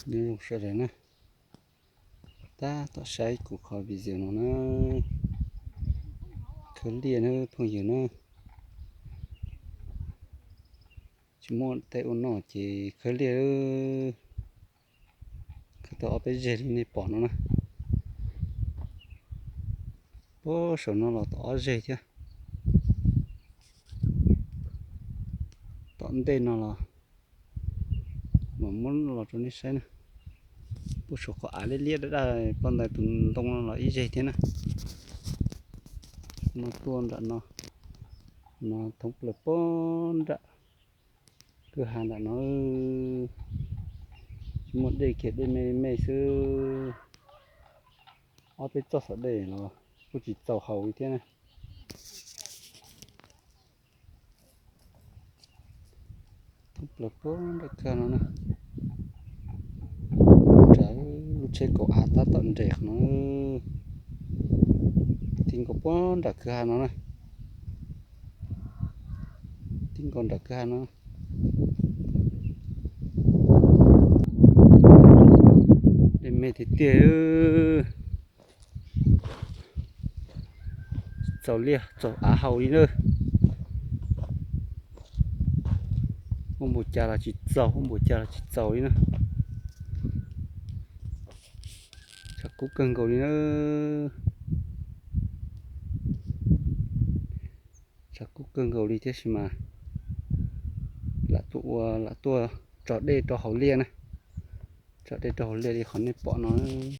Nyob zoo sawv daws na, tab tom saib kuv qhov video no na, khawb liaj na phooj ywg na, tsis muaj tej ua noj ces khawb liaj, khawb tau ob peb zeg li nej pom no na. Puag saum no los tau ob zeg thiab. Tom ntej no los mam muab los rau nej saib na. Puag saum qhov av liab liab daj daj poj ntawd tus ntoo no los ib zeg thiab na. No tuaj nram no, no thoob plaws puag nram kwj ha nram no, tsis muaj dej kiag, dej me me xwb. Ob peb txoj xov dej los kuj tsis txaus haus li thiab na. Thoob plaws puag nram kwj ha no na, nram lub tsheb kaum av tab tom nres qhov no, ti nkaus puag nram kwj ha no na, ti nkaus nram kwj ha no. Dej me tiag tiag, txaus liaj txaus av haus li na. Muaj npaum cas los tsis txaus, muaj npaum cas los tsis txaus li na. Tshav kub kawg nkaus li na. Tshav kub kawg nkaus li tiam sis mas lam tuaj ua, lam tuaj tso dej rau hauv liaj na. Tso dej rau hauv liaj li qhov nej pom no.